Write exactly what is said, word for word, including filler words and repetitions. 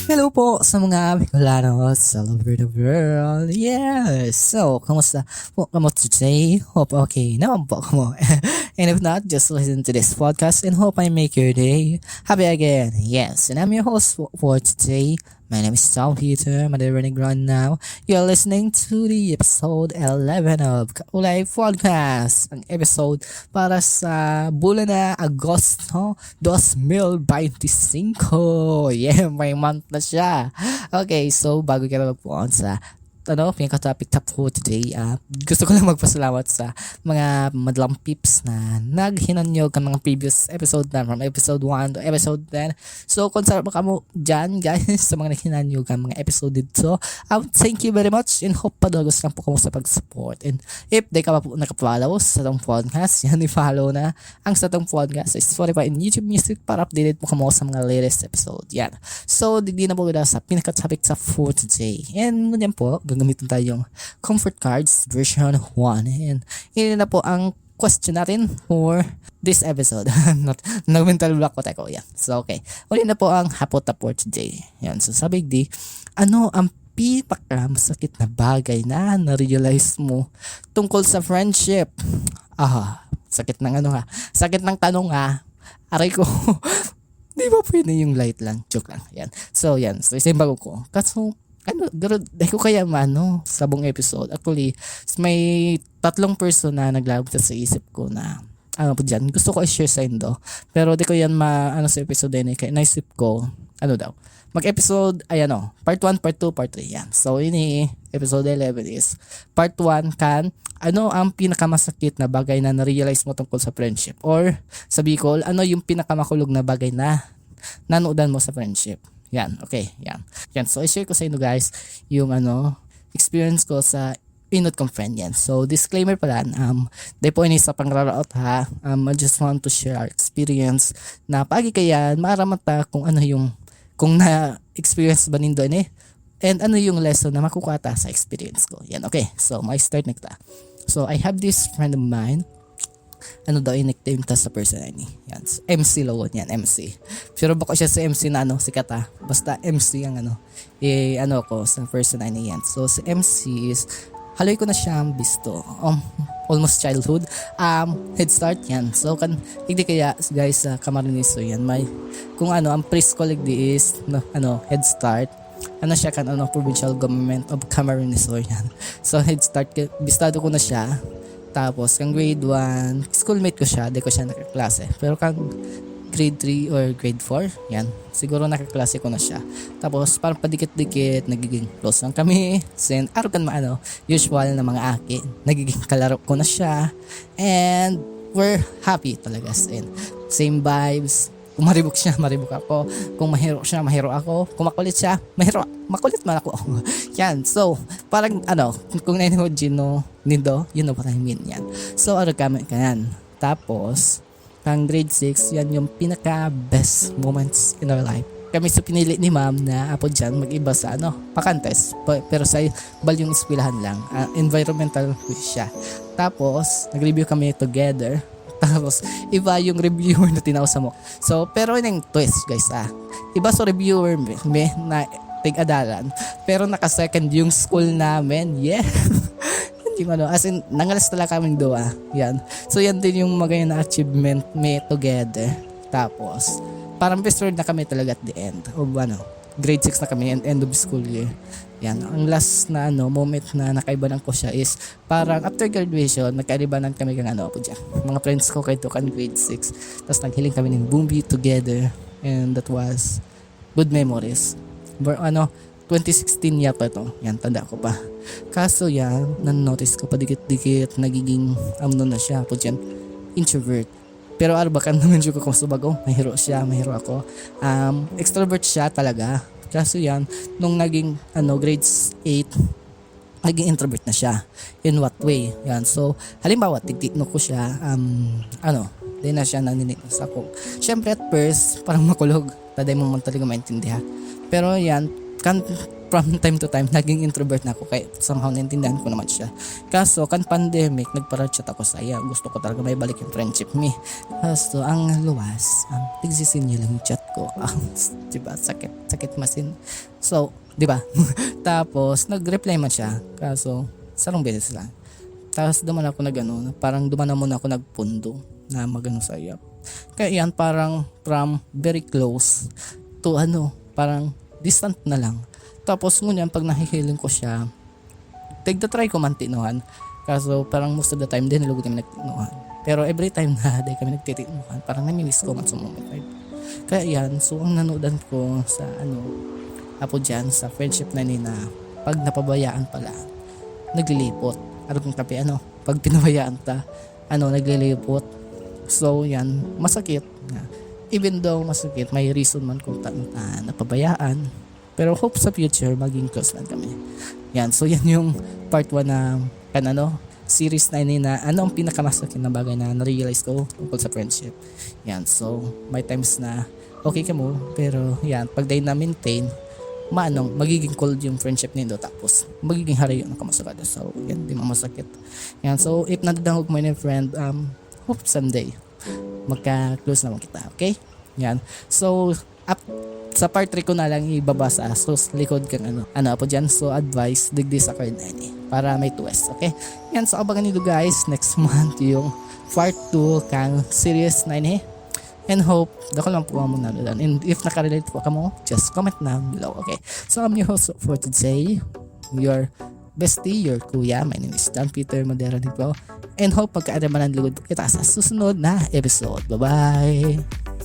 Hello po sa mga Bicolano all over the world. Yes! So, kamusta po kamo today? Hope okay naman po kamo. And if not, just listen to this podcast and hope I make your day happy again. Yes, and I'm your host for, for today. My name is Tom Peter Madero Negron now. You're listening to the episode eleven of Kaulay Podcast. Ang episode para sa bulan na Agosto dos mil veintisinco. Yeah, may month na siya. Okay, so bago kita magpuon sa ano, pinaka-topic top for today, ah, gusto ko lang magpasalamat sa mga madlang peeps na naghinanyog kan mga previous episode na, from episode one to episode ten. So, kung sa kamo dyan, guys, sa mga naghinanyog kan mga episode dito, um, thank you very much and hope padagos lang po kamo sa pag-support. And if di ka pa po nakafollow sa itong podcast, yan, i-follow na ang satong podcast sa Spotify and YouTube Music para updated po kamo sa mga latest episode. Yan. So, digdi na po kita sa pinaka-topic sa for today. And ngunyan po, gagamitin tayong comfort cards version one. And yun na po ang question natin for this episode. Not, nag-mental block ko, teko. Yan. So, okay. Uli na po ang hapot na for today. Yan. So, sabi di, ano ang pinakamasakit na bagay na na-realize mo tungkol sa friendship? Ah, sakit ng ano ha. Sakit ng tanong ha. Aray ko. Di ba pwede yung light lang? Joke lang. Yan. So, yan. So, isa yung bago ko. Kaso, ano, garo, dahil ko kaya maano, sa buong episode. Actually, s- may tatlong person na naglabot sa isip ko na, ano po dyan, gusto ko i-share sa indo. Pero di ko yan ma, ano, sa episode na yun, eh. Kaya naisip ko, ano daw, mag-episode, ay ano, part one, part two, part three, yan. So, ini episode eleven is part one kan, ano ang pinakamasakit na bagay na na-realize mo tungkol sa friendship? Or, sa Bicol, ano yung pinakamakulog na bagay na nanodan mo sa friendship? Yan, okay, yan. Yan, so i-share ko sa inyo guys, yung ano, experience ko sa inot kong friend yan. So, disclaimer pala, um, di po ini sa pangraraot ha. Um, I just want to share our experience na pagi kayan, maaram ta kung ano yung, kung na-experience ba nindo ini, and ano yung lesson na makukuha ta sa experience ko. Yan, okay. So, may start na kita. So, I have this friend of mine. Ano daw yung nickname ta sa person na ini? Yan. M C Lawon yan, M C. Pero bako siya sa M C na ano, sikat ha. Basta M C ang ano, eh, ano ko sa person na ini yan. So, si M C is, haloy ko na siyang bisto. Um, almost childhood. Um, Head Start yan. So, kan, hindi kaya, guys, sa Camarines Sur yan. May, kung ano, ang preschool digdi is, no, ano, Head Start. Ano siya kan, ano, Provincial Government of Camarines Sur yan. So, Head Start, ka- bistado ko na siya. Tapos, kan grade one, schoolmate ko siya, di ko siya nakaklase. Pero kan grade three or grade four, yan, siguro nakaklase ko na siya. Tapos, parang padikit-dikit, nagiging close lang kami. Then, arog kan mga, ano, usual na mga aki, nagiging kalaro ko na siya. And, we're happy talaga. And, same vibes. Kung maribok siya, maribok ako. Kung mahiro siya, mahiro ako. Kung makulit siya, mahiro, makulit man ako. Yan. So, parang, ano, kung na-imagine no, nindo, you know what I mean. Yan. So, arog kami kayan. Tapos, kan grade six, yan yung pinaka-best moments in our life. Kami sa pinili ni ma'am na apo dyan, mag-iba sa ano, Pacantes. Pa- pero sa iba yung eskwelahan lang. Ah, environmental quiz siya. Tapos, nag-review kami together. Tapos, iba yung reviewer na tinao sa mo. So, pero yung twist, guys, ah. Iba sa reviewer, me, me na tig-adalan. Pero naka-second yung school namin. Yeah. Hindi man, as in, nangalas talaga kaming duwa. Yan. So, yan din yung maganda na achievement me together. Tapos, parang best friend na kami talaga at the end. O ano, grade six na kami and end of school year. Yan. Ang last na ano, moment na nakaibanan ko siya is parang after graduation, nagkaibanan kami kang ano po dyan. Mga friends ko kayo kan grade six. Tapos naghiling kami ng Bumbi together. And that was good memories. But ano, twenty sixteen yata to. Yan, tanda ko pa. Kaso yan, nan-notice ko, padikit-dikit, nagiging, ano na siya, po dyan, introvert. Pero arbakan naman siya ko kung subag, oh, mahiro siya, mahiro ako. Um, extrovert siya talaga. Kaso yan, nung naging, ano, grades eight, naging introvert na siya. In what way? Yan. So, halimbawa, tigtitno ko siya, um, ano, di na siya naninitno sa ako. Siyempre, at first, parang makulog. Taday mo man talaga maintindihan. Pero yan, kan, from time to time, naging introvert na ako. Kaya somehow, naintindihan ko naman siya. Kaso, kan pandemic, nagpara-chat ako sa iya. Gusto ko talaga may balik yung friendship mi. Kaso, ang luwas, ang tigsisin niya lang yung chat ko. Ang, diba, sakit, sakit masin. So, diba? Tapos, nag-reply man siya. Kaso, sarong beses lang. Tapos, duman ako nag-ano, parang duman na muna ako nagpundo na magano sa iya. Kaya yan, parang from very close to ano, parang distant na lang. Tapos, ngunyan, pag nahihiling ko siya, tigda-try ko man tinuhan. Kaso, parang most of the time, din lugod kami nagtinuhan. Pero every time na di kami nagtitinuhan, parang namimiss ko man sa moment na yun. Kaya yan, so ang nanodan ko sa ano, apo dyan, sa friendship na nina, pag napabayaan pala, naglilipot. Ano kung kape, ano, pag pinabayaan ta, ano, naglilipot. So, yan, masakit nga. Even though masakit, may reason man kung ta, ta napabayaan. Pero hope sa future, maging close lang kami. Yan, so yan yung part one na, kan ano, series na ini na ano ang pinakamasakit na bagay na na-realize ko tungkol sa friendship. Yan, so may times na okay ka mo, pero yan, pag dahil na-maintain, maanong magiging cold yung friendship nindo, tapos magiging harayo na kamasagada. So, yan, di mamasakit. Yan, so if nadadangog mo yun, friend, um, hope someday magka-close naman kita, okay? Yan. So, up, sa part three ko na lang ibabasa sa likod kang ano, ano apo dyan. So, advice, digdi sa card na ini para may twist, okay? Yan, so abangan niyo guys, next month yung part two kang series na ini. And hope, dakul lang po ang mga nanonood. And if nakarelate po kamo, just comment down below, okay? So, I'm your host for today, your bestie, your kuya. My name is Dan Peter Madera Negro. And hope pagkaadamanan lugod po kita sa susunod na episode. Bye-bye!